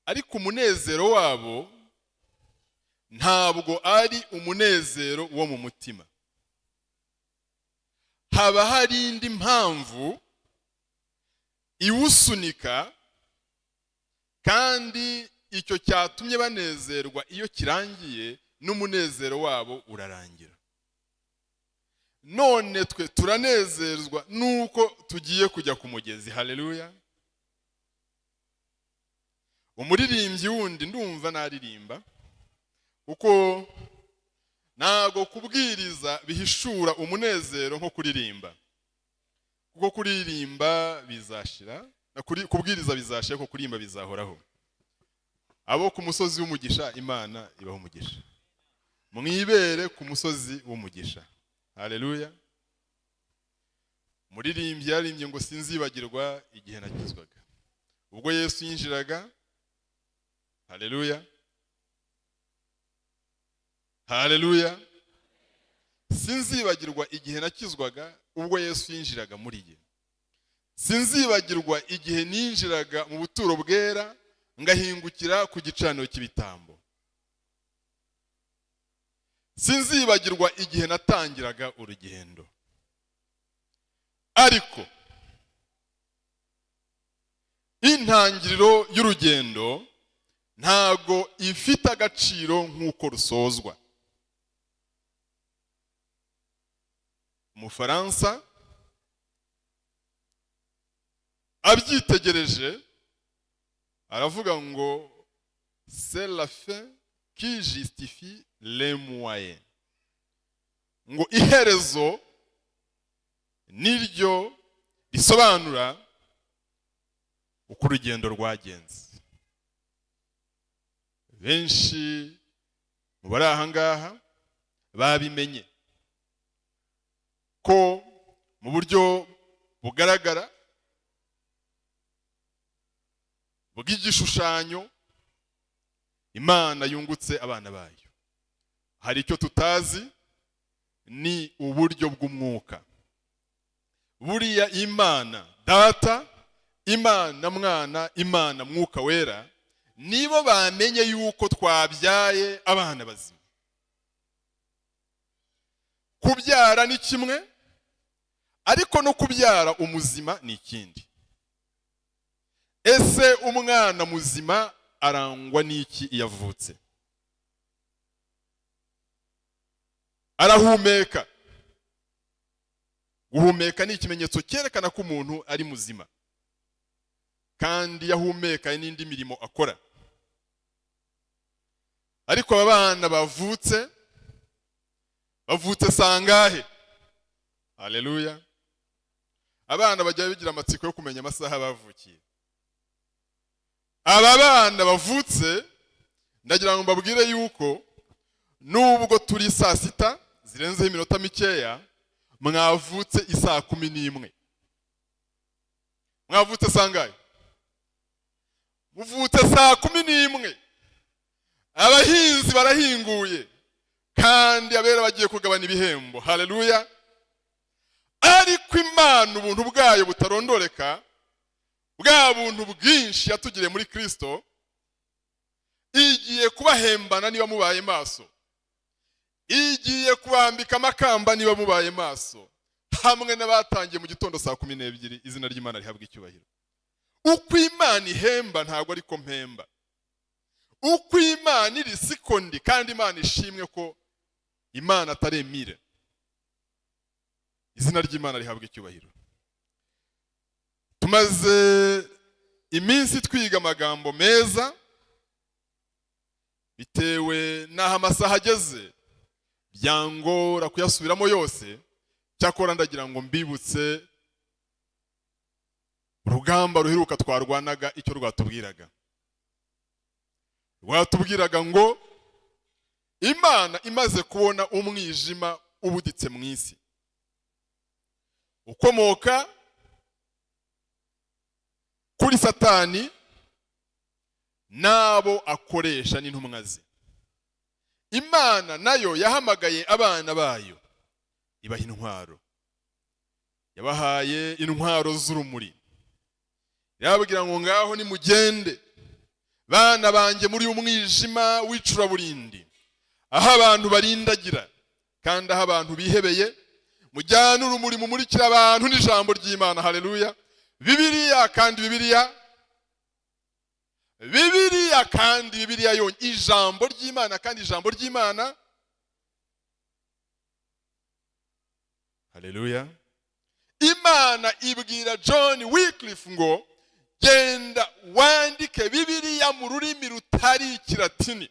Ariko umunezero wabo ntabwo ari umunezero wo mu mutima. Haba hari indi mpamvu iwusunika, kandi icyo cyatumye banezerwa iyo kirangiye, n'umunezero wabo urarangira. None twe turanezezwa nuko tugiye kujya ku mugezi. Haleluya! Umuririmbyi wundi, ndumva naririmba, kuko ntago kubwiriza bihishura umunezero nko kuririmba, kuko kuririmba bizashira, kubwiriza bizashira, kuko kuririmba bizahoraho. Abo ku musozi w'umugisha, Imana ibaha umugisha, mwibere ku musozi w'umugisha. Haleluya! Umuririmbyi yaririmbye ngo: "Sinzibagirwa igihe nakizwaga, ubwo Yesu yinjiraga." Haleluya, haleluya! "Sinzibagirwa igihe nakizwaga, ubwo Yesu yinjiraga muri ye. Sinzibagirwa igihe ninjiraga mu buturo bwera, ngahingukira ku gicaniro cy'ibitambo. Sinzibagirwa igihe natangiraga urugendo." Ariko intangiriro y'urugendo ntago ifite agaciro nk'uko rusozwa. Umufaransa abyitegereje aravuga ngo: "C'est la fin qui justifie les moyens", ngo iherezo niryo risobanura uko urugendo rwagenze. Benshi mu bari aha ngaha babimenye ko mu buryo bugaragara bw'igishushanyo Imana yungutse abana bayo. Hari icyo tutazi, ni uburyo bw'umwuka. Buriya Imana Data, Imana Mwana, Imana Mwuka Wera nibo bamenye yuko twabyaye abana bazima. Kubyara ni kimwe, ariko no kubyara umuzima ni ikindi. Ese umwana muzima arangwa n'iki iyo avutse? Arahumeka. Guhumeka ni ikimenyetso cyerekana ko umuntu ari muzima, kandi iyo ahumeka hari n'indi mirimo akora. Ariko aba bana bavutse, bavutse sangahe? Haleluya! Abana bajya bagira amatsiko yo kumenya amasaha bavukiye. Aba bana bavutse, ndagira ngo mbabwire yuko nubwo turi saa 6 zirenzeho iminota mikeya, mwavutse isaa 11. Mwavutse sangahe? Muvutse saa 11. Abahinzi barahinguye, kandi abera bagiye kugabana ibihembo. Haleluya! Ariko Imana, ubuntu bwayo butarondoreka, bwa buntu bwinshi yatugiriye muri Kristo, igiye kubahembana niba mubaye maso, igiye kubambika amakamba niba mubaye maso, hamwe n'abatangiye mu gitondo saa 12. Izina ry'Imana rihabwa icyubahiro. Uko Imana ihemba ntabwo ariko mpemba, uko Imana iri siko ndi. Kandi Imana ishimwe ko Imana atari Emile. Izina ry'Imana rihabwa icyubahiro. Tumaze iminsi twiga amagambo meza. Bitewe n'aho amasaha ageze, byangora kuyasubiramo yose. Cyakora ndagira ngo mbibutse urugamba ruheruka twarwanaga, icyo rwatubwiraga. Rwatubwiraga ngo Imana imaze kubona umwijima ubuditse mu isi ukomoka kuri Satani n'abo akoresha n'intumwa ze, Imana nayo yahamagaye abana bayo, ibaha intwaro. Yabahaye intwaro z'urumuri, irababwira ngo: "Ngaho nimugende." Bana banjye, muri umwijima w'icuraburindi, aho abantu barindagira kandi aho abantu bihebeye, mujyane urumuri, mumurikira abantu n'ijambo ry'Imana. Haleluya! Bibiliya kandi Bibiliya, Bibiliya kandi Bibiliya yonyine, ijambo ry'Imana kandi ijambo ry'Imana. Haleluya! Imana ibwira John Wycliffe ngo genda wandike Bibiliya mu rurimi rutari ikilatini,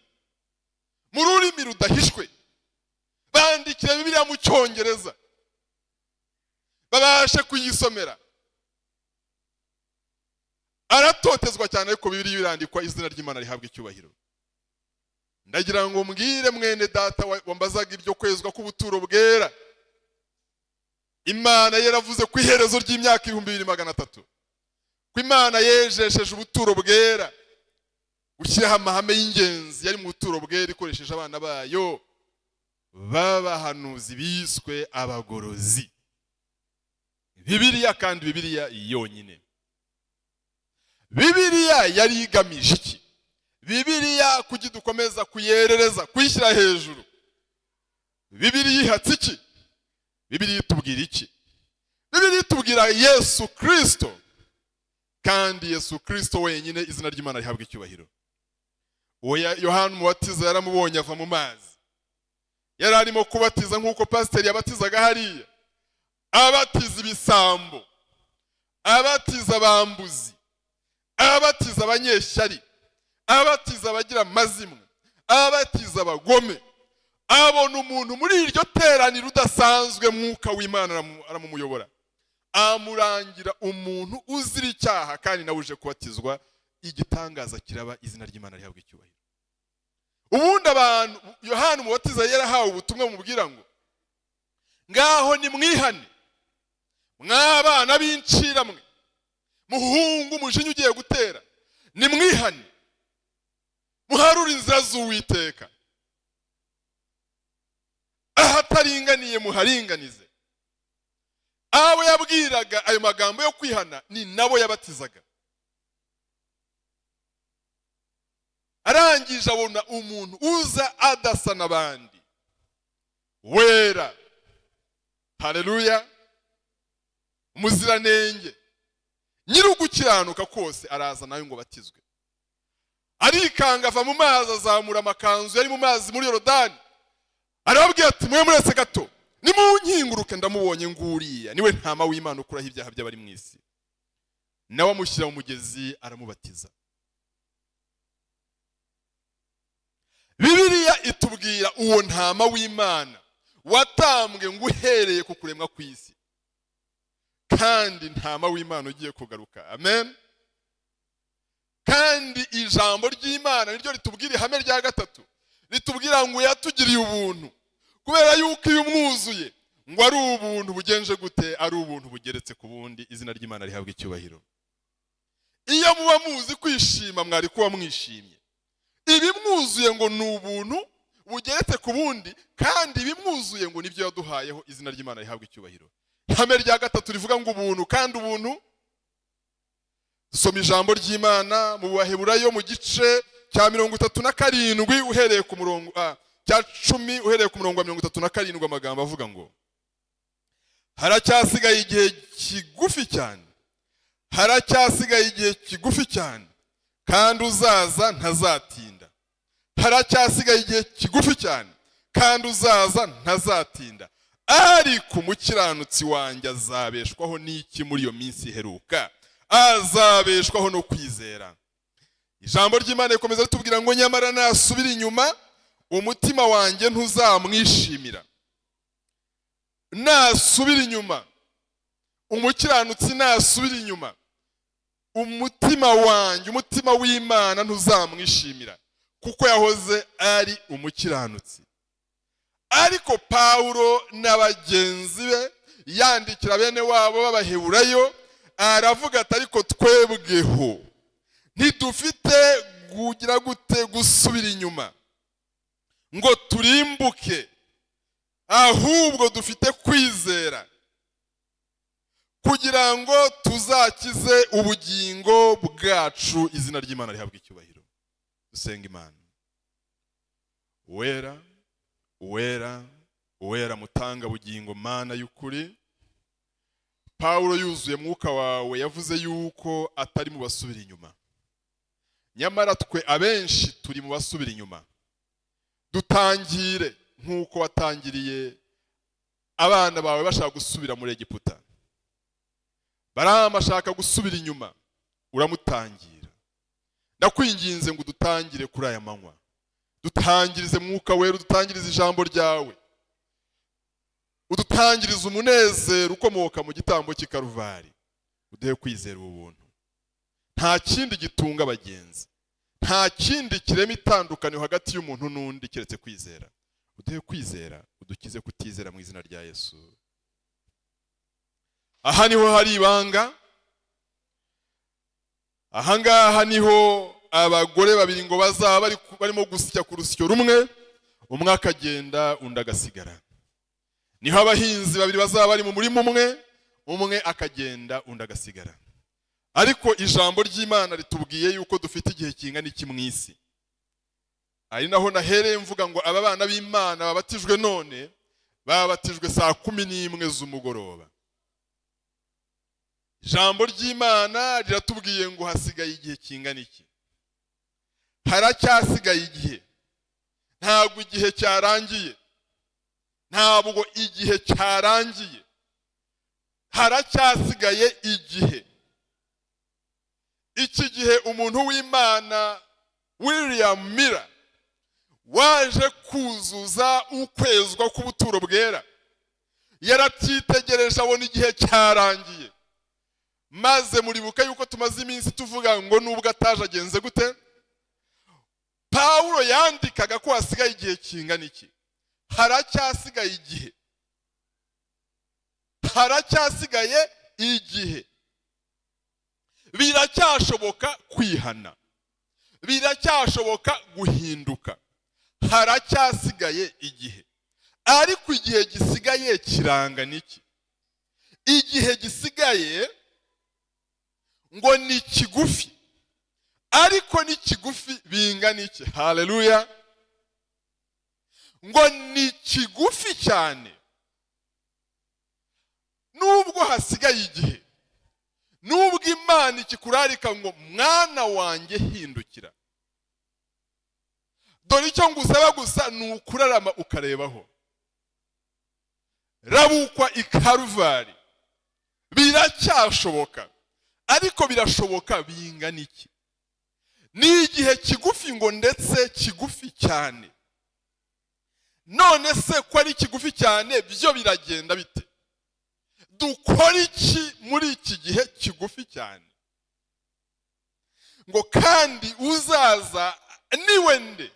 mu rurimi rudahishwe. Bandikira Bibiliya mu Cyongereza babashe kuyisomera. Aratotezwa cyane, ariko Bibiliya irandikwa, izina ry'Imana rihabwa icyubahiro. Ndagira ngo mbwire mwene data wambazaga ibyo kwezwa k'ubuturo bwera. Imana yaravuze ku iherezo ry'imyaka 2300 ko Imana yejesheje ubuturo bwera, gushyiraho amahame y'ingenzi yari mu buturo bwera ikoresheje abana bayo b'abahanuzi biswe abagorozi. Bibiliya kandi Bibiliya yonyine. Bibiliya yari igamije iki? Bibiliya kuki dukomeza kuyerereza, kuyishyira hejuru? Bibiliya ihatse iki? Bibiliya itubwira iki? Bibiliya itubwira Yesu Kristo, kandi Yesu Kristo wenyine, izina ry'Imana rihabwa icyubahiro. Uwo Yohana Umubatiza yaramubonye ava mu mazi, yari arimo kubatiza nk'uko pasiteri yabatizaga hariya, abatiza ibisambo, abatiza abambuzi, abatiza abanyeshyari, abatiza abagira amazimwe, abatiza abagome. Abona umuntu muri iryo teraniro udasanzwe, mwuka w'Imana aramumuyobora, amurangira umuntu uzira icyaha kandi nawe uje kubatizwa. Igitangaza kiraba, izina ry'Imana rihabwa icyubahiro. Ubundi abantu, Yohana Umubatiza yarahawe ubutumwa bumubwira ngo ngaho nimwihane, mw'abana b'inciramwe, muhungu umujinya ugiye gutera, nimwihane muharure inzira z'Uwiteka, ahataringaniye muharinganize. Abo yabwiraga ayo magambo yo kwihana ni nabo yabatizaga. Arangije abona umuntu uza adasa n'abandi, wera, haleluya, umuziranenge, nyir'ugukiranuka kose, araza nawe ngo batizwe. Arikanga, ava mu mazi, azamura amakanzu yari mu mazi muri Yorodani, arababwira ati mwe muretse gato, nimunkinguruke, ndamubonye nguriya, niwe ntama w'Imana ukuraho ibyaha by'abari mu isi. Nawe amushyira mu mugezi aramubatiza. Bibiliya itubwira uwo ntama w'Imana watambwe ngo uhereye ku kuremwa kw'isi, kandi ntama w'Imana ugiye kugaruka. Amen. Kandi ijambo ry'Imana niryo ritubwira ihame rya gatatu, ritubwira ngo yatugiriye ubuntu, kubera yuko iyo umwuzuye ngo ari ubuntu bugenje gute? Ari ubuntu bugeretse ku bundi, izina ry'Imana rihabwa icyubahiro. Iyo muba muzi kwishima mwari kuba mwishimye. Ibimwuzuye ngo ni ubuntu bugeretse ku bundi, kandi ibimwuzuye ngo nibyo yaduhayeho, izina ry'Imana rihabwa icyubahiro. Ihame rya gatatu rivuga ngo ubuntu kandi ubuntu. Soma ijambo ry'Imana mu Baheburayo mu gice cya 37 uhereye ku murongo cya 10 uhereye ku murongo wa 37, amagambo avuga ngo haracyasigaye igihe kigufi cyane, haracyasigaye igihe kigufi cyane, kandi uzaza ntazatinda. Haracyasigaye igihe kigufi cyane, kandi uzaza ntazatinda. Ariko umukiranutsi wanjye azabeshwaho n'iki muri iyo minsi iheruka? Azabeshwaho no kwizera. Ijambo ry'Imana rikomeza ritubwira ngo nyamara nasubira inyuma umutima wanjye ntuzamwishimira. Nasubira inyuma, umukiranutsi nasubira inyuma, umutima wanjye, umutima w'Imana ntuzamwishimira, kuko yahoze ari umukiranutsi. Ariko Pawulo na bagenzi be yandikira bene wabo b'Abaheburayo, aravuga ati ariko twebweho ntidufite kugira gute gusubira inyuma ngo turimbuke, ahubwo dufite kwizera kugira ngo tuzakize ubugingo bwacu, izina ry'Imana rihabwe icyubahiro. Dusenga Imana. Wera, wera, wera, mutanga bugingo, Mana y'ukuri, Pawulo yuzuye Mwuka wawe yavuze yuko atari mu basubira inyuma, nyamara twe abenshi turi mu basubira inyuma. Dutangire nk'uko watangiriye abana bawe bashaka gusubira muri Egiputa. Baramu ashaka gusubira inyuma, uramutangira. Ndakwinginze ngo udutangire kuri aya manywa, dutangirize Mwuka Wera, udutangirize ijambo ryawe, udutangirize umunezero ukomoka mu gitambo cy'i Karuvari, uduhe kwizera ubu buntu. Nta kindi gitunga abagenzi, nta kindi kirema itandukaniro hagati y'umuntu n'undi keretse kwizera. Uduhe kwizera, udukize kutizera, mu izina rya Yesu. Aha niho hari ibanga. Aha ngaha niho abagore babiri ngo bazaba barimo gusya ku rusyo rumwe, umwe akagenda undi agasigara. Niho abahinzi babiri bazaba bari mu murima umwe, umwe akagenda undi agasigara. Ariko ijambo ry'Imana ritubwiye yuko dufite igihe kingana iki mu isi? Ari naho nahereye mvuga ngo aba bana b'Imana babatijwe none, babatijwe saa 11 z'umugoroba. Ijambo ry'Imana riratubwiye ngo hasigaye igihe kingana iki? Haracyasigaye igihe. Ntabwo igihe cyarangiye, ntabwo igihe cyarangiye, haracyasigaye igihe. Iki gihe umuntu w'Imana William Miller waje kuzuza ukwezwa k'ubuturo bwera yarabyitegereje, abona igihe cyarangiye. Maze muribuka yuko tumaze iminsi tuvuga ngo nubwo ataje agenze gute? Pawulo yandikaga ko hasigaye igihe kingana iki? Haracyasigaye igihe, haracyasigaye igihe. Biracyashoboka kwihana, biracyashoboka guhinduka, haracyasigaye igihe. Ariko igihe gisigaye kirangana iki? Igihe gisigaye ngo ni kigufi, ariko ni kigufi bingana iki? Haleluya! Ngo ni kigufi cyane. Nubwo hasigaye igihe, nubwo Imana ikikurarika ngo mwana wanjye hindukira, dore icyo ngusaba gusa ni ukurarama ukarebaho, rabukwa i Karuvari. Biracyashoboka, ariko birashoboka bingana iki? Ni igihe kigufi ngo ndetse kigufi cyane. None se ko ari kigufi cyane, byo biragenda bite? Dukora iki muri iki gihe kigufi cyane? Ngo kandi uzaza niwe nde?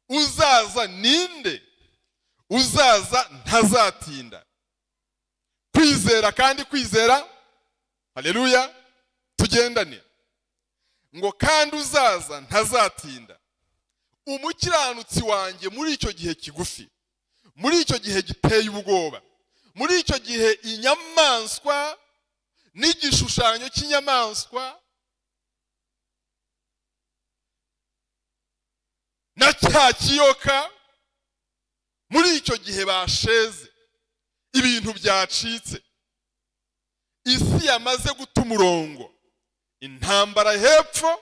Uzaza ninde? Uzaza ntazatinda. Kwizera kandi kwizera, haleluya, tugendane. Ngo kandi uzaza ntazatinda. Umukiranutsi wanjye muri icyo gihe kigufi, muri icyo gihe giteye ubwoba, muri icyo gihe inyamaswa n'igishushanyo cy'inyamaswa na cya kiyoka, muri icyo gihe basheze, ibintu byacitse, isi yamaze guta umurongo, intambara hepfo,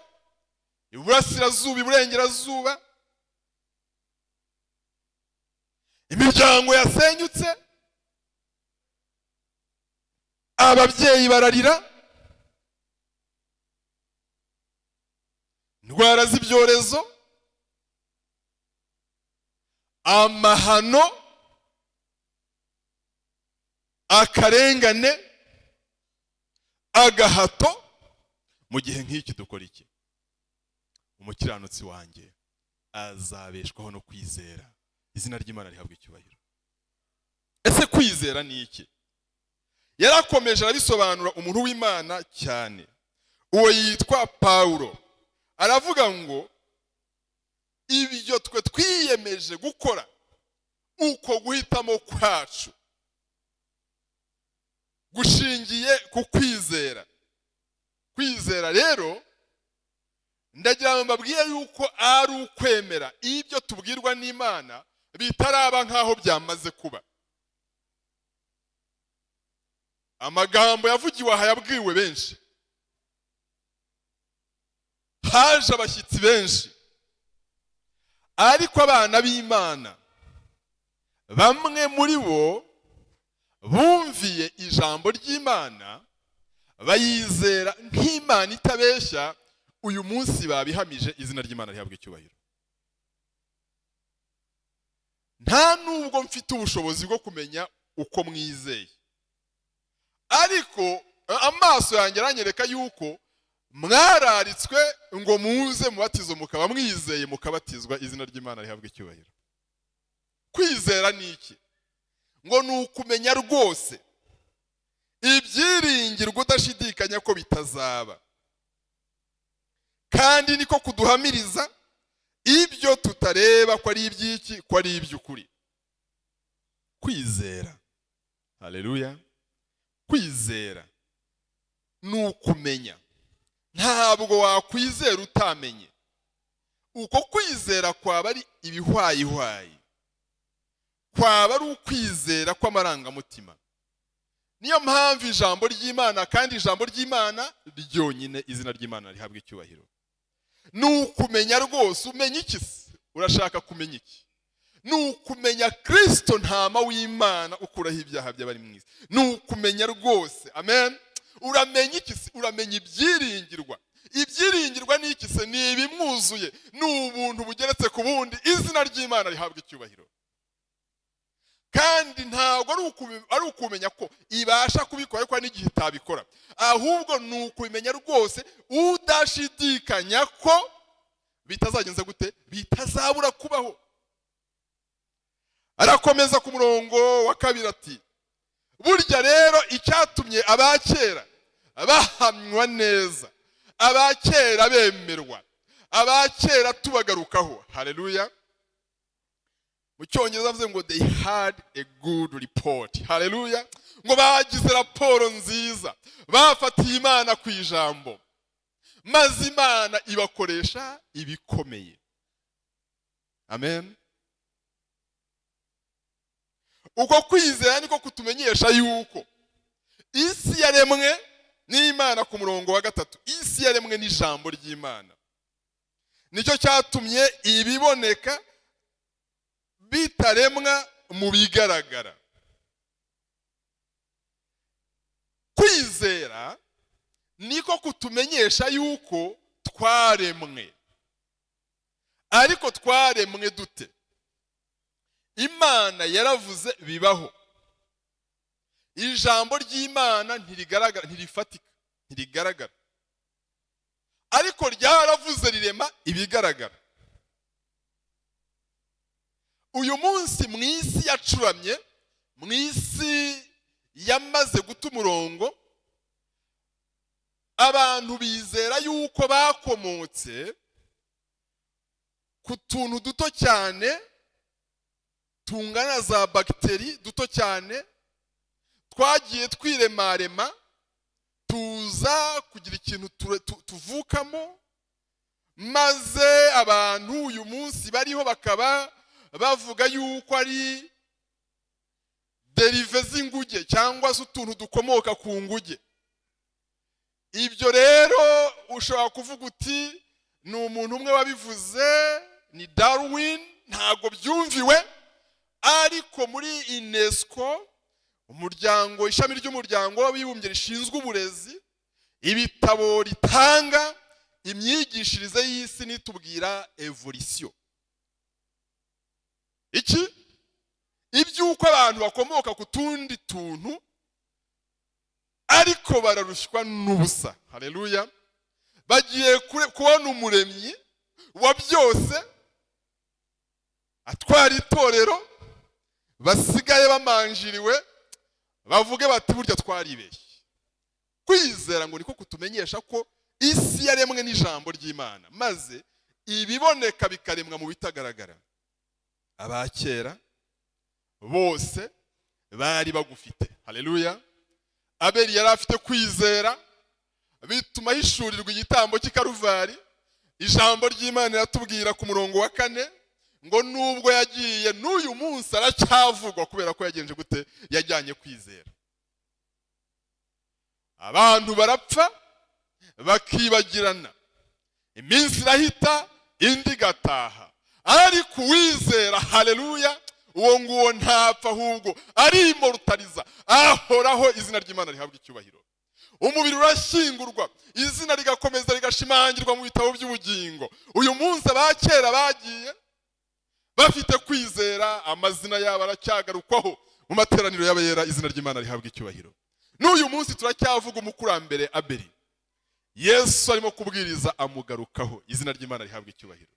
iburasirazuba, iburengerazuba, imiryango yasenyutse, ababyeyi bararira, indwara z'ibyorezo, amahano, akarengane, agahato. Mu gihe nk'iki dukora iki? Umukiranutsi wanjye azabeshwaho no kwizera. Izina ry'Imana rihabwa icyubahiro. Ese kwizera ni iki? Yarakomeje arabisobanura umuntu w'Imana cyane, uwo yitwa Pawulo, aravuga ngo ibyo twe twiyemeje gukora, uko guhitamo kwacu gushingiye ku kwizera. Kwizera rero Ndagira ngo mbabwire yuko ari ukwemera ibyo tubwirwa n'Imana bitaraba nk'aho byamaze kuba. Amagambo yavugiwe aha yabwiwe benshi, haje abashyitsi benshi, ariko abana b'Imana bamwe muri bo bumviye ijambo ry'Imana, bayizera nk'Imana itabeshya. Uyu munsi babihamije, izina ry'Imana rihabwa icyubahiro. Nta nubwo mfite ubushobozi bwo kumenya uko mwizeye, ariko amaso yanjye aranyereka yuko mwararitswe ngo muze mubatizo, mukaba mwizeye mukabatizwa, izina ry'Imana rihabwa icyubahiro. Kwizera ni iki? Ngo ni ukumenya rwose ibyiringirwa udashidikanya ko bitazaba, kandi niko kuduhamiriza ibyo tutareba ko ari iby'iki? Ko ari iby'ukuri. Kwizera, haleluya, kwizera ni ukumenya. Ntabwo wakwizera utamenye. Uko kwizera kwaba ari ibihwayihwayi, kwaba ari ukwizera kw'amarangamutima. Niyo mpamvu ijambo ry'Imana, kandi ijambo ry'Imana ryonyine, izina ry'Imana rihabwa icyubahiro, ni ukumenya rwose. Umenya iki se? Urashaka kumenya iki? Ni ukumenya Kirisito, ntama w'Imana ukuraho ibyaha by'abari mu isi. Ni ukumenya rwose. Amen. Uramenya iki se? Uramenya ibyiringirwa. Ibyiringirwa ni iki se? Ni ibimwuzuye, ni ubuntu bugeretse ku bundi, izina ry'Imana rihabwa icyubahiro. Kandi ntabwo ari ukumenya ko ibasha kubikora, ariko hari n'igihe itabikora, ahubwo ni ukubimenya rwose udashidikanya ko bitazagenza gute? Bitazabura kubaho. Arakomeza ku murongo wa 2 ati: "Burya rero icyatumye abakera bahamywa neza, abakera bemerwa, abakera tubagarukaho." Haleluya. Mu Cyongereza bavuze ngo "They had a good report." Haleluya. Ngo bagize raporo nziza, bafatiye Imana ku ijambo, maze Imana ibakoresha ibikomeye. Amen. Uko kwizera niko kutumenyesha yuko isi yaremwe n'Imana. Ku murongo wa 3, isi yaremwe n'ijambo ry'Imana, nicyo cyatumye ibiboneka bitaremwa mu bigaragara. Kwizera niko kutumenyesha yuko twaremwe. Ariko twaremwe dute? Imana yaravuze bibaho. Ijambo ry'Imana ntirigaragara, ntirifatika, ntirigaragara, ariko ryaravuze rirema ibigaragara. Uyu munsi mu isi yacuramye, mu isi yamaze guta umurongo, abantu bizera yuko bakomotse ku tuntu duto cyane tungana za bagiteri, duto cyane twagiye twiremarema tuza kugira ikintu tuvukamo, maze abantu uyu munsi bariho bakaba bavuga yuko ari dérivé z'inguge cyangwa se utuntu dukomoka ku nguge. Ibyo rero ushobora kuvuga uti ni umuntu umwe wabivuze, ni Darwin, ntabwo byumviwe. Ariko muri UNESCO, umuryango, ishami ry'Umuryango w'Abibumbye rishinzwe uburezi, ibitabo ritanga imyigishirize y'isi nitubwira évolution. Iki iby'uko abantu bakomoka ku tundi tuntu, ariko bararushywa n'ubusa. Haleluya. Bagiye kubona Umuremyi wa byose atwara itorero, basigaye bamanjiriwe, bavuge bati: "Burya twaribeshye." Kwizera ngo niko kutumenyesha ko isi yaremwe n'ijambo ry'Imana, maze ibiboneka bikaremwa mu bitagaragara. Abakera bose bari bagufite. Haleluya. Abeli yari afite kwizera, bituma ahishurirwa igitambo cy'i Karuvari. Ijambo ry'Imana riratubwira ku murongo wa 4 ngo nubwo yagiye, n'uyu munsi aracyavugwa. Kubera ko yagenje gute? Yajyanye kwizera. Abantu barapfa bakibagirana, iminsi irahita indi igataha, ariko uwizera, haleluya, uwo nguwo ntapfa, ahubwo arimorutariza, ahoraho. Izina ry'Imana rihabwa icyubahiro. Umubiri urashyingurwa, izina rigakomeza rigashimangirwa mu bitabo by'ubugingo. Uyu munsi abakera bagiye bafite kwizera, amazina yabo aracyagarukwaho mu materaniro y'abera. Izina ry'Imana rihabwa icyubahiro. N'uyu munsi turacyavuga umukurambere Abeli. Yesu arimo kubwiriza amugarukaho. Izina ry'Imana rihabwa icyubahiro.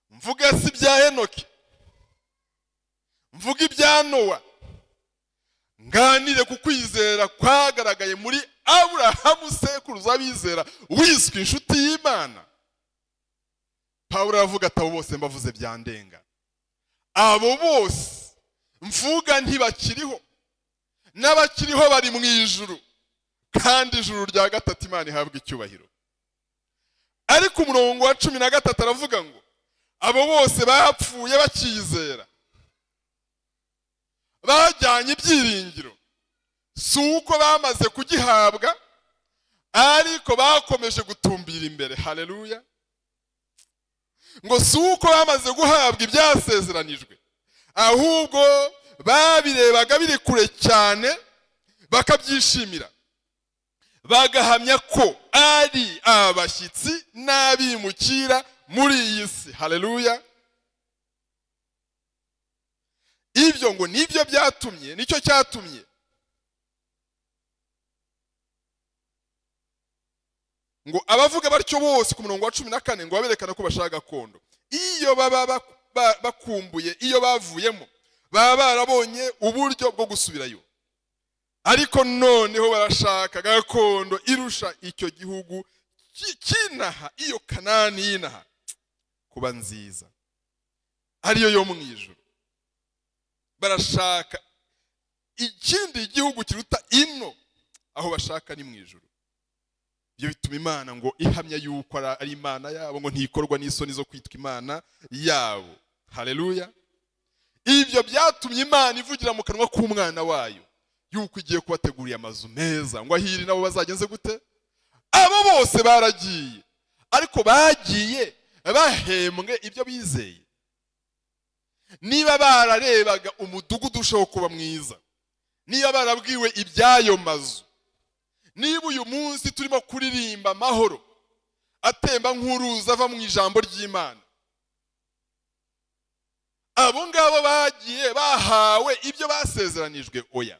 Mvuga si ibya Henoki, mvuga ibya Nowa, nganire ku kwizera kwagaragaye muri Aburahamu, sekuruza abizera, wiswe inshuti y'Imana. Pawulo aravuga ati: "Abo bose mbavuze byandenga." Abo bose mvuga ntibakiriho, n'abakiriho bari mu ijuru, kandi ijuru rya gatatu. Imana ihabwa icyubahiro. Ariko umurongo wa 13 aravuga ngo abo bose bapfuye bakizera, bajyanye ibyiringiro. Si uko bamaze kugihabwa, ariko bakomeje gutumbira imbere. Haleluya! Ngo si uko bamaze guhabwa ibyasezeranijwe, ahubwo babirebaga biri kure cyane, bakabyishimira, bagahamya ko ari abashyitsi n'abimukira muri iyi si. Haleluya! Ibyo ngo nibyo byatumye, nicyo cyatumye ngo abavuga batyo bose, ku murongo wa 14, ngo baberekane ko bashaka gakondo. Iyo baba bakumbuye iyo bavuyemo, baba barabonye uburyo bwo gusubirayo. Ariko noneho barashaka gakondo irusha icyo gihugu cy'inaha, iyo Kanani y'inaha, kuba nziza, ariyo yo mu ijuru. Barashaka ikindi gihugu kiruta ino. Aho bashaka ni mu ijuru. Ibyo bituma Imana ngo ihamya yuko ari Imana yabo, ngo ntikorwa n'isoni zo kwitwa Imana yabo. Haleluya! Ibyo byatumye Imana ivugira mu kanwa k'umwana wayo yuko igiye kubategurira amazu meza, ngo ahiri nabo bazagenze gute? Abo bose baragiye, ariko bagiye bahembwe ibyo bizeye. Niba bararebaga umudugudu urushaho kuba mwiza, niba barabwiwe iby'ayo mazu, niba uyu munsi turimo kuririmba amahoro atemba nk'uruzi ava mu ijambo ry'Imana, abo ngabo bagiye bahawe ibyo basezeranijwe? Oya,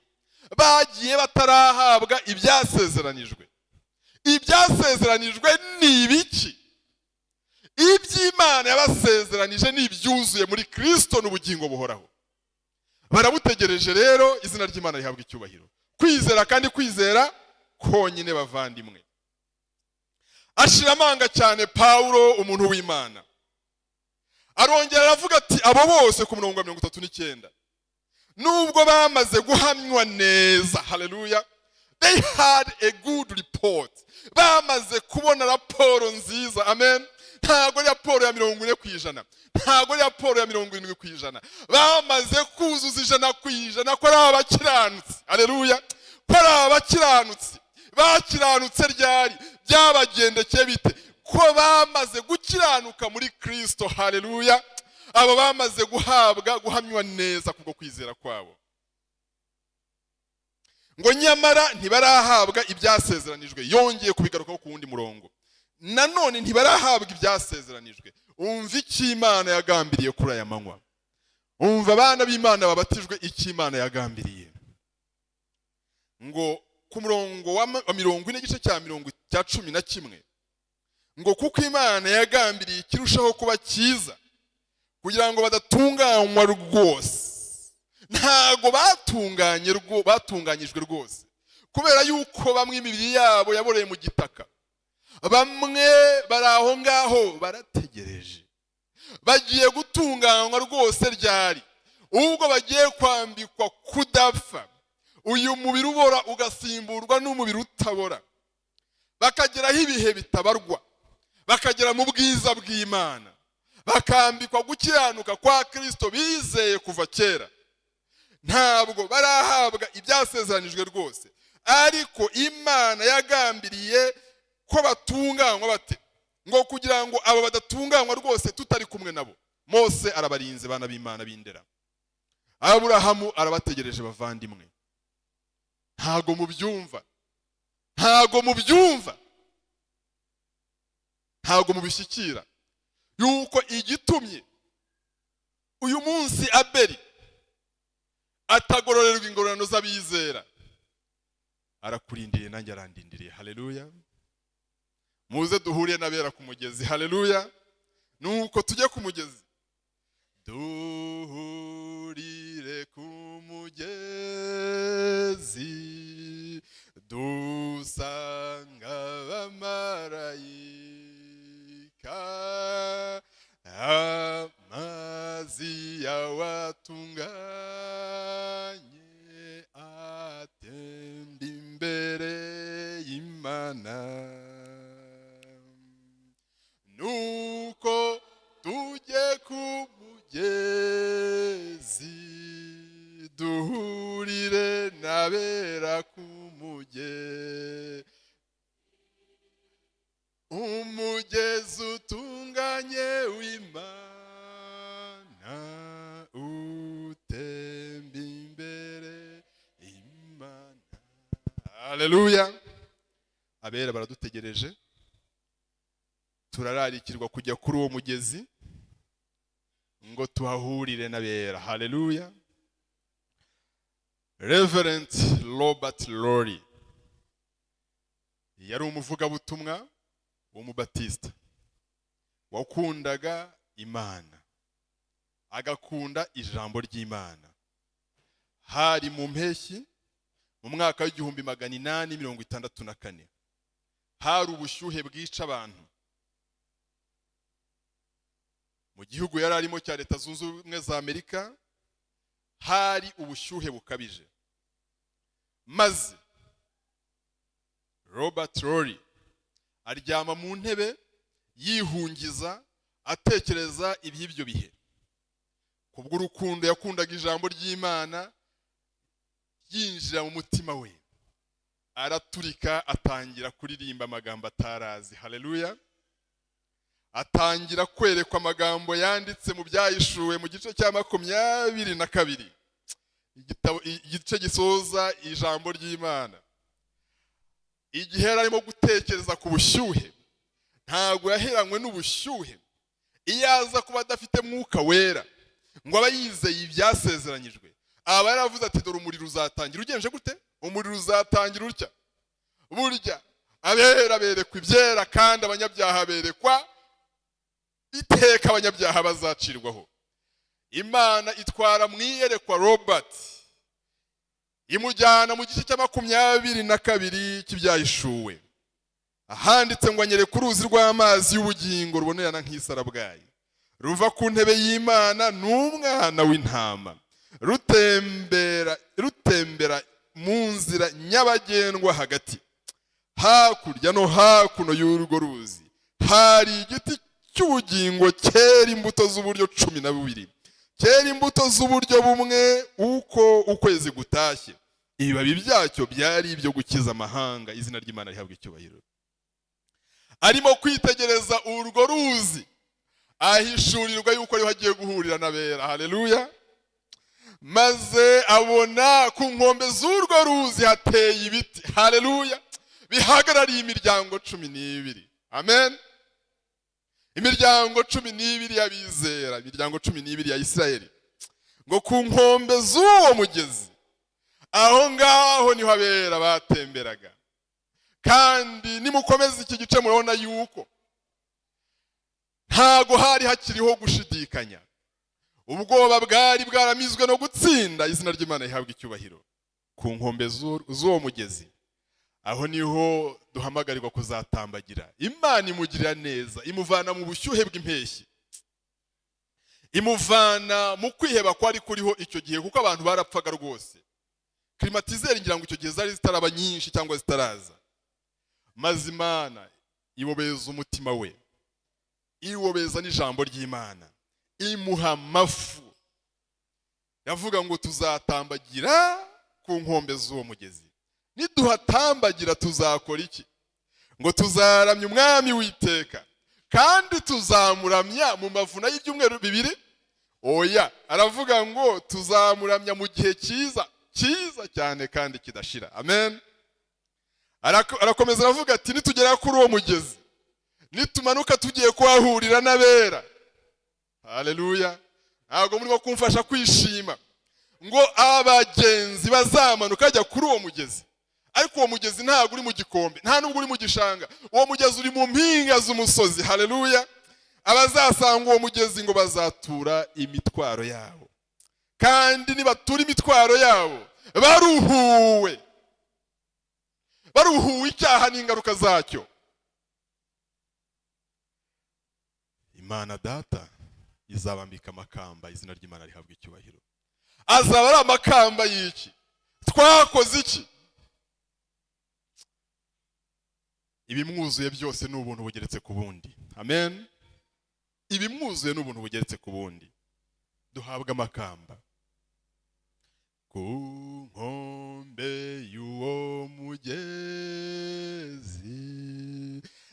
bagiye batarahabwa ibyasezeranijwe. Ibyasezeranijwe ni ibiki? Iby'Imana yabasezeranije ni ibyuzuye muri Kirisito n'ubugingo buhoraho. Barabutegereje rero. Izina ry'Imana rihabwa icyubahiro. Kwizera, kandi kwizera konyine, bavandimwe. Ashira amanga cyane Pawulo, umuntu w'Imana, arongera aravuga ati abo bose, ku murongo wa 39, nubwo bamaze guhamywa neza, haleluya, they had a good report, bamaze kubona raporo nziza. Amen. Ntabwo ari raporo ya 40%, ntabwo ari raporo ya 70%, bamaze kuzuza 100% ko ari abakiranutsi. Haleluya! Ko ari abakiranutsi. Bakiranutse ryari? Byabagendekeye bite? Ko bamaze gukiranuka muri Kirisito. Haleluya! Abo bamaze guhabwa guhamywa neza kubwo kwizera kwabo, ngo nyamara ntibarahabwa ibyasezeranijwe. Yongeye kubigarukaho ku wundi murongo nanone, ntibarahabwa ibyasezeranijwe. Umva icyo Imana yagambiriye kuri aya manywa. Umva, abana b'Imana babatijwe, icyo Imana yagambiriye. Ngo ku murongo wa 40, igice cya 11, ngo kuko Imana yagambiriye ikirushaho kuba cyiza, kugira ngo badatunganywa rwose. Ntago batunganye, batunganyijwe rwose, kubera yuko bamwe imibiri yabo yaboreye mu gitaka. Bamwe bari aho ngaho barategereje. Bagiye gutunganywa rwose ryari? Ubwo bagiye kwambikwa kudapfa, uyu mubiri ubora ugasimburwa n'umubiri utabora, bakageraho ibihe bitabarwa. Bakagera mu bwiza bw'Imana, bakambikwa gukiranuka kwa Kirisito bizeye kuva kera. Ntabwo barahabwa ibyasezeranijwe rwose, ariko Imana yagambiriye ko batunganywa bate? Ngo kugira ngo abo badatunganywa rwose tutari kumwe nabo. Mose arabarinze, bana b'Imana b'indera. Aburahamu arabategereje. Bavandimwe, ntago mubyumva, ntago mubyumva, ntago mubishyikira yuko igitumye uyu munsi Abeli atagororerwa ingororano z'abizera, arakurindiriye, nanjye arandindiriye. Haleluya! Muze duhuriye n'abera ku mugezi. Haleluya! Nuko tujye ku mugezi, duhurire ku mugezi, dusanga abamarayika, amazi yawe atunganye atemba imbere y'Imana. Nuko tujye ku mugezi, duhurire n'abera ku mugezi, umugezi utunganye w'Imana utemba imbere Imana. Haleluya! Abera baradutegereje. Turararikirwa kujya kuri uwo mugezi ngo tuhahurire n'abera. Haleluya! Reverend Robert Lowry yari umuvugabutumwa w'umubatisita wakundaga Imana, agakunda ijambo ry'Imana. Hari mu mpeshyi mu mwaka w'1864. Hari ubushyuhe bwica abantu mu gihugu yari arimo cya Leta Zunze Ubumwe za Amerika. Hari ubushyuhe bukabije, maze Robert Lowry aryama mu ntebe yihungiza, atekereza iby'ibyo bihe. Kubw'urukundo yakundaga ijambo ry'Imana, yinjira mu mutima we, araturika, atangira kuririmba amagambo atarazi. Haleluya! Atangira kwerekwa amagambo yanditse mu Byahishuwe mu gice cya 22, igitabo, igice gisoza ijambo ry'Imana. Igihe yari arimo gutekereza ku bushyuhe, ntabwo yaheranywe n'ubushyuhe. Iyo aza kuba adafite Mwuka Wera ngo aba yizeye ibyasezeranyijwe, aba yaravuze ati: "Dore umuriro uzatangira ugenje gute? Umuriro uzatangira utya." Burya abera berekwa ibyera, kandi abanyabyaha berekwa iteka abanyabyaha bazacirwaho. Imana itwara mu iyerekwa Robert, imujyana mu gice cya 22 cy'Ibyahishuwe, ahanditse ngo: "Anyereka uruzi rw'amazi y'ubugingo rubonerana nk'isarabwayi, ruva ku ntebe y'Imana n'Umwana w'Intama, rutembera, rutembera mu nzira nyabagendwa hagati. Hakurya no hakuno y'urwo ruzi hari igiti cy'ubugingo cyera imbuto z'uburyo 12, cyera imbuto z'uburyo bumwe uko ukwezi gutashye. Ibibabi byacyo byari ibyo gukiza amahanga." Izina ry'Imana rihabwa icyubahiro. Arimo kwitegereza urwo ruzi, ahishurirwa yuko ariho agiye guhurira n'abera. Haleluya! Maze abona ku nkombe z'urwo ruzi hateye ibiti, haleluya, bihagarariye imiryango 12. Amen. Imiryango 12 y'abizera, imiryango 12 ya Isirayeli. Ngo ku nkombe z'uwo mugezi, aho ngaho niho abera batemberaga. Kandi nimukomeza iki gice, murabona yuko ntago hari hakiriho gushidikanya. Ubwoba bwari bwaramizwe no gutsinda. Izina ry'Imana rihabwa icyubahiro. Ku nkombe z'uwo mugezi, aho niho duhamagarirwa kuzatambagira. Imana imugirira neza, imuvana mu bushyuhe bw'impeshyi, imuvana mu kwiheba kwari kuriho icyo gihe, kuko abantu barapfaga rwose. Climatiseur ngira ngo icyo gihe zari zitaraba nyinshi cyangwa zitaraza. Maze Imana ibobeza umutima we. Iwobeza n'ijambo ry'Imana, imuha amafu. Yavuga ngo tuzatambagira ku nkombe z'uwo mugezi. Niduhatambagira tuzakora iki? Ngo tuzaramya Umwami witeka, kandi tuzamuramya mu mavuna y'ibyumweru 2. Oya, aravuga ngo tuzamuramya mu gihe cyiza, cyiza cyane kandi kidashira. Amen. Arakomeza aravuga ati nitugera kuri uwo mugezi, nitumanuka tugiye kuhahurira n'abera. Haleluya! Ntabwo murimo kumfasha kwishima. Ngo abagenzi bazamanuka bajya kuri uwo mugezi, ariko uwo mugezi ntabwo uri mu gikombe, nta nubwo uri mu gishanga, uwo mugezi uri mu mpinga z'umusozi. Haleluya! Abazasanga uwo mugezi ngo bazatura imitwaro yabo, kandi nibatura imitwaro yabo baruhuwe, baruhuwe icyaha n'ingaruka zacyo. Imana Data izabambika amakamba, izina ry'Imana rihabwa icyubahiro. Azaba ari amakamba y'iki? Twakoze iki? Ibimwuzuye byose ni ubuntu bugeretse ku bundi. Amen. Ibimwuzuye ni ubuntu bugeretse ku bundi. Duhabwa amakamba. Ku nkombe y'uwo mugezi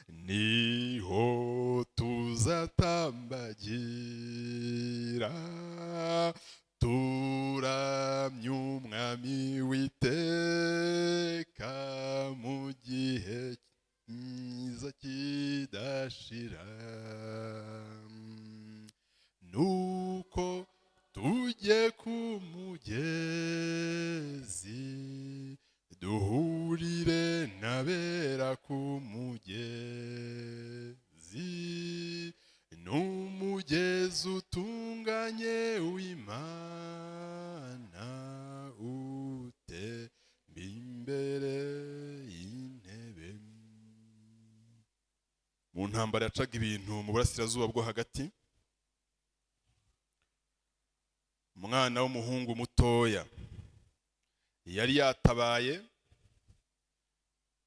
niho tuzatambagira, turamya Umwami witeka mu gihe cyiza kidashira. Nuko tujye ku mugezi, duhurire n'abera ku mugezi, n'umugezi utunganye w'Imana utemba imbere y'intebe. Mu ntambara yacaga ibintu mu burasirazuba bwo hagati, umwana w'umuhungu mutoya yari yatabaye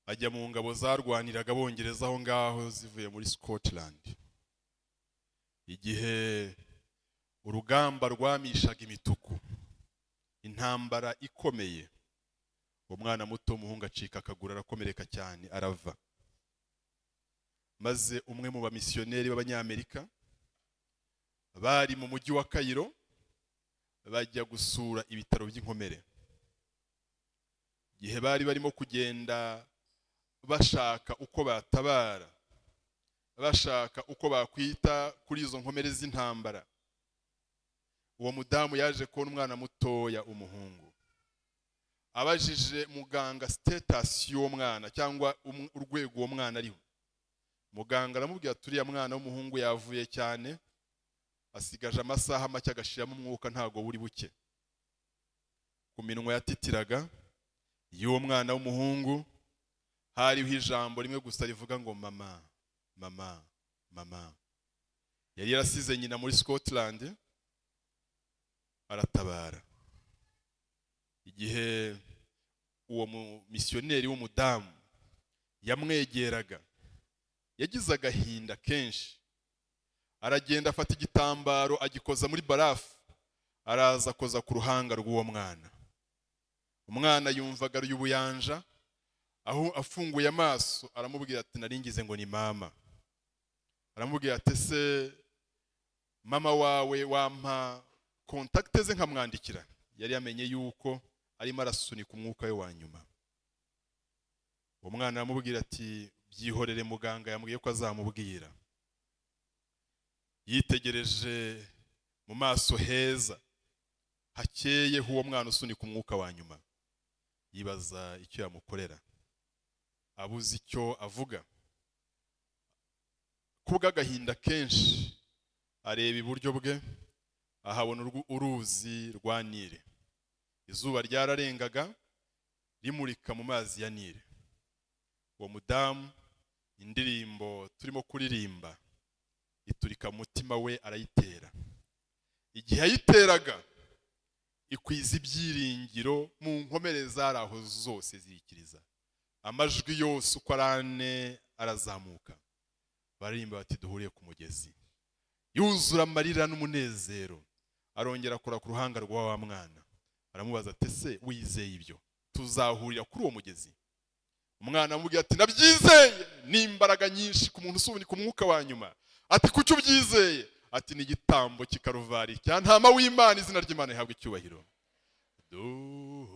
ajya mu ngabo zarwaniraga Abongereza aho ngaho zivuye muri Scotland. Igihe urugamba rwamishaga imituku, intambara ikomeye, umwana muto w'umuhungu acika akaguru, arakomereka cyane, arava. Maze umwe mu bamisiyoneri b'Abanyamerika bari mu mujyi wa Cairo bajya gusura ibitaro by'inkomere. Igihe bari barimo kugenda bashaka uko batabara, bashaka uko bakwita kuri izo nkomere z'intambara, uwo mudamu yaje kubona umwana mutoya umuhungu. Abajije muganga status y'uwo mwana cyangwa urwego uwo mwana ariho, muganga aramubwira ati uriya mwana w'umuhungu yavuye cyane, asigaje amasaha make agashiramo umwuka, ntago buri buke. Ku minwa yatitiraga y'uwo mwana w'umuhungu hariho ijambo rimwe gusa rivuga ngo mama, mama, mama. Yari yarasize nyina muri Scotland, aratabara. Igihe uwo mumisiyoneri w'umudamu yamwegeraga, yagize agahinda kenshi, aragenda afata igitambaro agikoza muri barafu, araza akoza ku ruhanga rw'uwo mwana. Umwana yumvaga ari ubuyanja, aho afunguye amaso aramubwira ati naringize ngo ni mama. Aramubwira ati ese mama wawe wampa kontakite ze nkamwandikira? Yari yamenye yuko arimo arasunika umwuka we wa nyuma. Uwo mwana aramubwira ati byihorere, muganga yambwiye ko azamubwira. Yitegereje mu maso heza hakeye h'uwo mwana usunika umwuka wa nyuma, yibaza icyo yamukorera, abuze icyo avuga. Kubw'agahinda kenshi areba iburyo bwe, ahabona uruzi rwa Nile. Izuba ryararengaga rimurika mu mazi ya Nile. Uwo mudamu indirimbo turimo kuririmba iturika mutima we, arayitera. Igihe yayiteraga ikwiza ibyiringiro mu nkomere zari aho zose zirikiriza. Amajwi yose uko ari ane arazamuka. Baririmba bati: "Duhuriye ku mugezi." Yuzura amarira n'umunezero. Arongera akora ku ruhanga rwa wa mwana, aramubaza ati: "Ese wizeye ibyo, tuzahurira kuri uwo mugezi?" Umwana amubwira ati: "Nabyizeye n'imbaraga nyinshi." Ku muntu usunika umwuka wa nyuma ati: "Kuki ubyizeye?" Ati: "Ni igitambo cy'i cya ntama w'Imana." Izina ry'Imana rihabwa icyubahiro.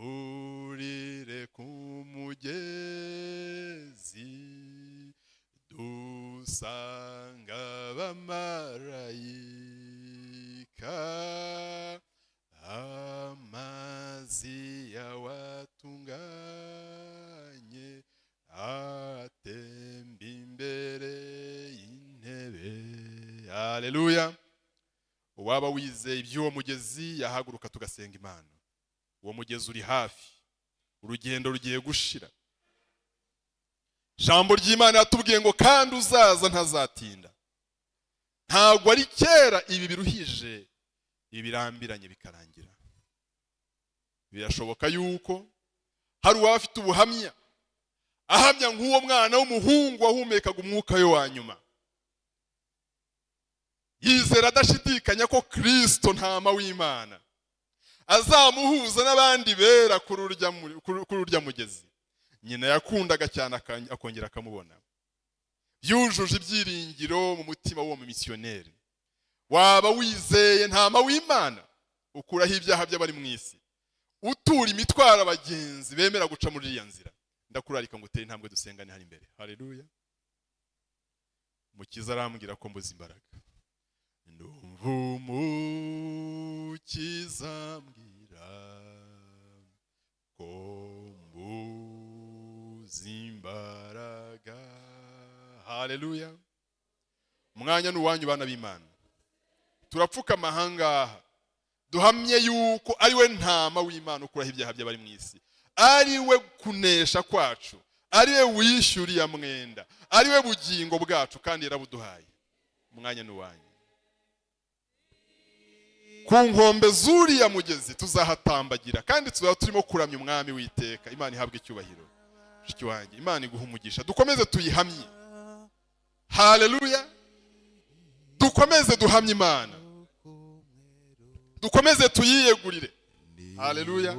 Duhurire ku mugezi, dusanga abamarayika, amazi yawe atunganye atemba imbere y'intebe. Haleluya! Uwaba wizeye iby'uwo mugezi yahaguruka tugasenga Imana. Uwo mugezi uri hafi, urugendo rugiye gushira. Ijambo ry'Imana yatubwiye ngo: "Kandi uzaza ntazatinda." Ntabwo ari kera ibi biruhije, ibi birambiranye bikarangira. Birashoboka yuko hari uwaba afite ubuhamya, ahamya nk'uwo mwana w'umuhungu wahumekaga umwuka we wa nyuma, yizera adashidikanya ko Kirisito ntama w'Imana azamuhuza n'abandi bera kuri urya mugezi nyina yakundaga cyane, akongera akamubona. Yujuje ibyiringiro mu mutima w'uwo mumisiyoneri. Waba wizeye ntama w'Imana ukuraho ibyaha by'abari mu isi, utura imitwaro abagenzi bemera guca muri iriya nzira, ndakurarika ngo utere intambwe dusengane hano imbere. Haleluya! Mukiza arambwira ko mbuze imbaraga. Ndumva Umukiza ambwira ko mbuze imbaraga. Haleluya! Umwanya ni uwanyu, bana b'Imana. Turapfukama ahangaha duhamye yuko ari we ntama w'Imana ukuraho ibyaha by'abari mu isi, ari we kunesha kwacu, ari we wishyuriye mwenda, ari we bugingo bwacu, kandi yarabuduhaye. Umwanya ni uwanyu. Ku nkombe z'uriya mugezi tuzahatambagira, kandi tuzaba turimo kuramya Umwami w'iteka. Imana ihabwa icyubahiro. Mushiki wanjye, Imana iguha umugisha. Dukomeze tuyihamye. Haleluya! Dukomeze duhamye Imana, dukomeze tuyiyegurire. Haleluya!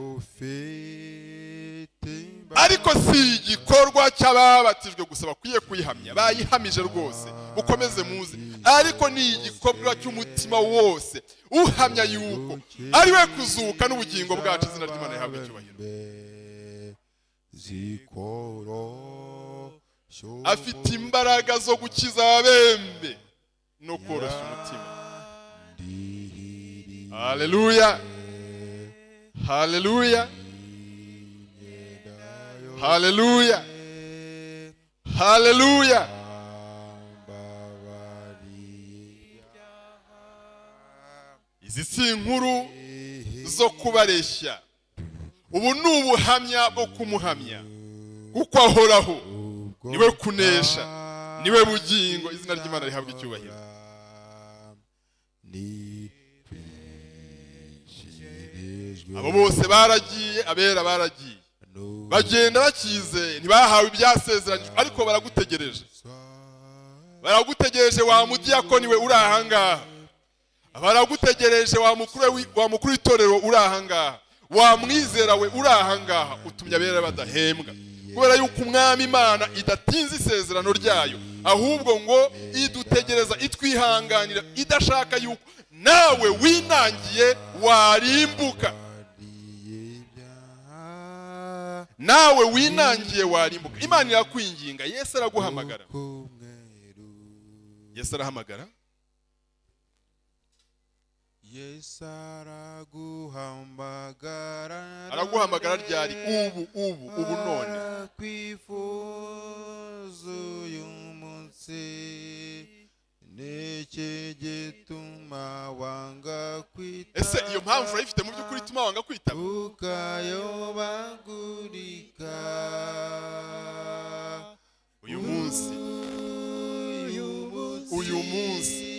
Ariko si igikorwa cy'ababatijwe gusa bakwiye kuyihamya, bayihamije rwose, mukomeze muze, ariko ni igikorwa cy'umutima wose uhamya yuko ari we kuzuka n'ubugingo bwacu. Izina ry'Imana rihabwa icyubahiro. Afite imbaraga zo gukiza ababembe no koroshya umutima. Haleluya, haleluya, haleluya, haleluya! Izi si inkuru zo kubareshya, ubu ni ubuhamya bwo kumuhamya, kuko ahoraho, niwe kunesha, niwe bugingo. Izina ry'Imana rihabwa icyubahiro. Abo bose baragiye, abera baragiye, bagenda bakizeye, ntibahawe ibyasezeranyijwe, ariko baragutegereje, baragutegereje wa mudiyakoni we uri ahangaha, baragutegereje wa mukuru w'itorero uri ahangaha, wa mwizera we uri ahangaha, utumye abera badahembwa, kubera yuko Umwami Imana idatinze isezerano ryayo, ahubwo ngo idutegereza itwihanganira, idashaka yuko nawe winangiye warimbuka. Nawe winangiye warimbuka. Imana irakwinginga. Yesu araguhamagara, Yesu arahamagara. Yesu araguhamagara. Araguhamagara ryari? Ubu, ubu, ubu, none. Arakwifuza uyu munsi. Niki gituma wanga kwitaba? Ese iyo mpamvu urayifite mu by'ukuri ituma wanga kwitaba? Ukayobagurika. Uyu munsi, uyu munsi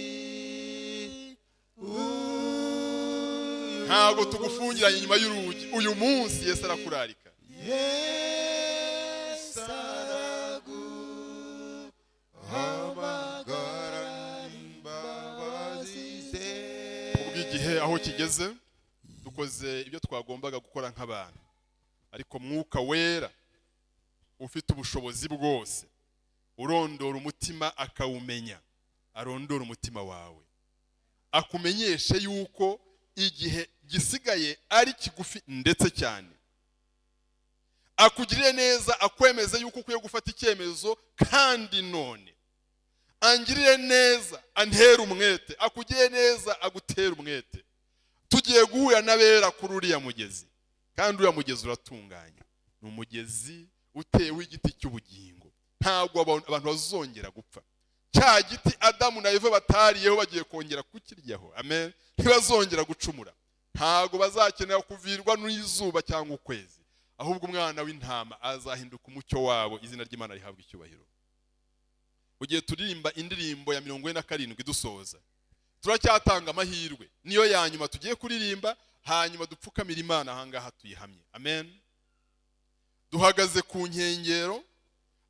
ntabwo tugufungiranye inyuma y'urugi. Uyu munsi Yesu arakurarika. Yesu araguhamagara. Aho kigeze, dukoze ibyo twagombaga gukora nk'abantu, ariko Mwuka Wera ufite ubushobozi bwose, urondora umutima akawumenya, arondora umutima wawe, akumenyeshe yuko igihe gisigaye ari kigufi ndetse cyane. Akugirire neza, akwemeze yuko ukwiye gufata icyemezo kandi none. Angirire neza, antere umwete, akugirire neza, agutere umwete. Tugiye guhura n'abera kuri uriya mugezi, kandi uriya mugezi uratunganye, ni umugezi uteweho igiti cy'ubugingo. Ntabwo abantu bazongera gupfa. Cya giti Adamu na Eva batariyeho bagiye kongera kukiryaho. Amen. Ntibazongera gucumura, ntabwo bazakenera kuvirwa n'izuba cyangwa ukwezi, ahubwo Umwana w'Intama azahinduka umucyo wabo. Izina ry'Imana rihabwa icyubahiro. Ugiye turirimba indirimbo ya 47 dusoza. Turacyatanga amahirwe, niyo ya nyuma tugiye kuririmba, hanyuma dupfukamira Imana ahangaha tuyihamye. Amen. Duhagaze ku nkengero,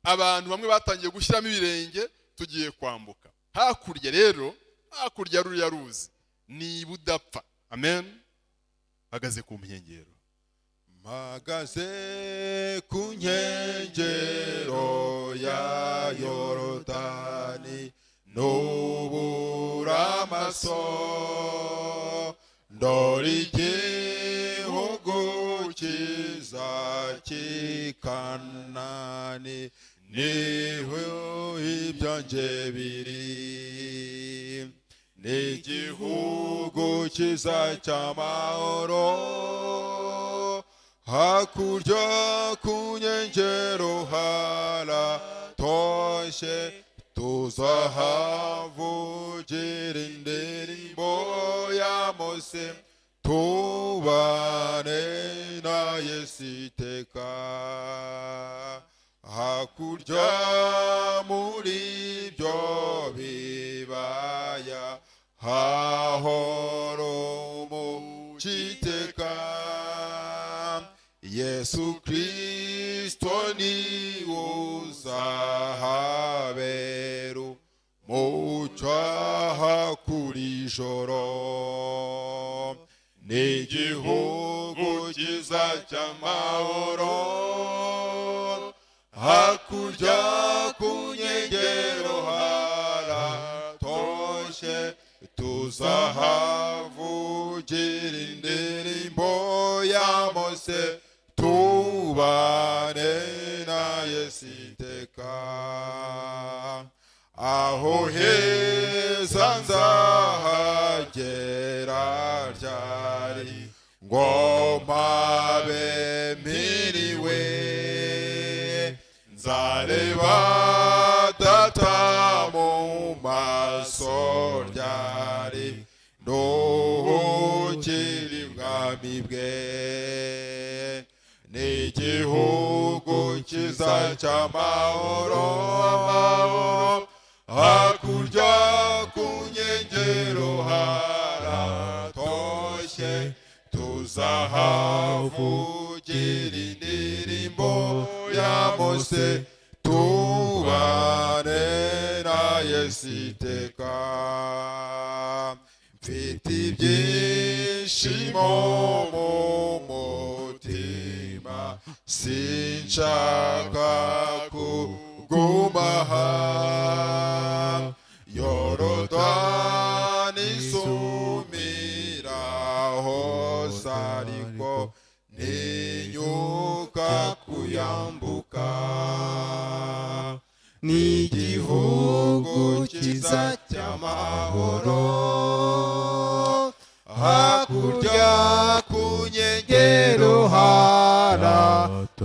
abantu bamwe batangiye gushyiramo ibirenge, tugiye kwambuka hakurya. Rero hakurya ruriya ruzi ni ibudapfa. Amen. Hagaze ku nkengero. Mpagaze ku nkengero ya Yorodani, nubura amaso ndora igihugu cyiza cy'i Kanani, niho ibyanjye biri. Ni igihugu cyiza cy'amahoro, hakurya ku nkengero haratoshye, tuzahavugira indirimbo ya Mose, tubane na Yesu iteka. Hakurya muri ibyo bibaya hahora umuciteka, Yesu Kristo ni uzahabera umucyo kuri ijoro. Ni igihugu cyiza cy'amahoro, hakurya ku nkengero haratoshye, tuzahavugira indirimbo ya Mose, tubane na Yesu iteka. Aho heza nzahagera ryari ngo mpabe mpiriwe? Nzareba Data mu maso ryari, nduhukire ibwami bwe? Ni igihugu cyiza cy'amahoro, hakurya ku nkengero haratoshye, tuzahavugira indirimbo ya Mose, tubane na Yesu iteka. Mfite ibyishimo mu mutima, sinshaka kuguma aha. Yorodani isumira hose, ariko ntinyuka kuyambuka. Ni igihugu cyiza cy'amahoro, hakurya ku nkengero haratoshye,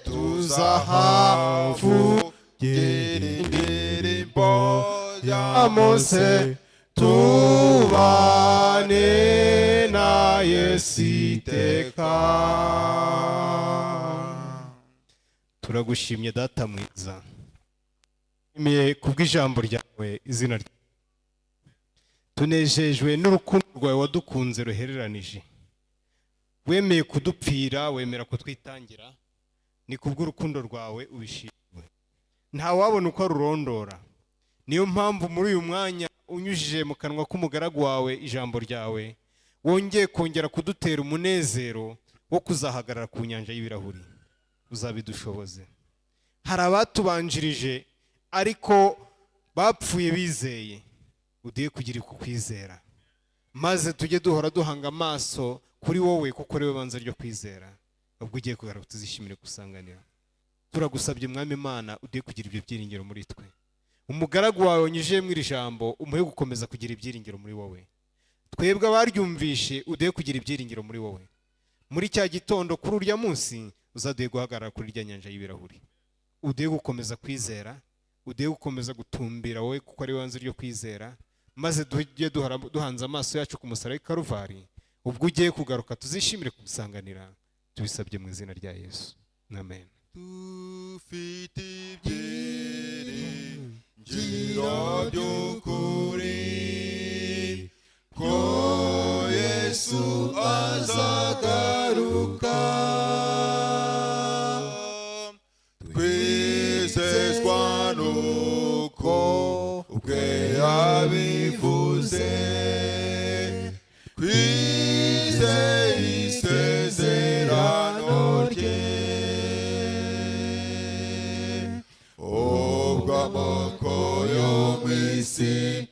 tuzahavugira indirimbo ya Mose, tubane na Yesu iteka. Turagushimye, Data mwiza, nshimiye kubw'ijambo ryawe, izina ryawe. Tunejejwe n'urukundo rwawe wadukunze ruhereranije. Wemeye kudupfira, wemera kutwitangira, ni kubw'urukundo rwawe ubishimiwe. Ntawabona uko arurondora. Niyo mpamvu muri uyu mwanya unyujije mu kanwa k'umugaragu wawe ijambo ryawe, wongeye kongera kudutera umunezero wo kuzahagarara ku nyanja y'ibirahuri. Uzabidushoboze. Hari abatubanjirije ariko bapfuye bizeye. Uduhe kugira uku kwizera, maze tujye duhora duhanga amaso kuri wowe, kuko ari we banze ryo kwizera. Ubwo ugiye kugaruka, tuzishimire gusanganira. Turagusabye, Mwami Imana, uduhe kugira ibyo byiringiro muri twe. Umugaragu wawe wanyujije mu iri jambo, umuhe gukomeza kugira ibyiringiro muri wowe. Twebwe abaryumvishe, uduhe kugira ibyiringiro muri wowe. Muri cya gitondo, kuri urya munsi, uzaduhe guhagarara kuri irya nyanja y'ibirahuri. Uduhe gukomeza kwizera, uduhe gukomeza gutumbira wowe, kuko ari we banze ryo kwizera, maze tujye duhora duhanze amaso yacu ku musaraba w'i Karuvari. Ubwo ugiye kugaruka, tuzishimire kugusanganira. Tubisabye mu izina rya Yesu, amen. Dufite ibyiringiro by'ukuri ko Yesu azagaruka. Twizezwa nuko ubwe yabivuze, twizeye isezerano rye. Ubwo amoko yo mu isi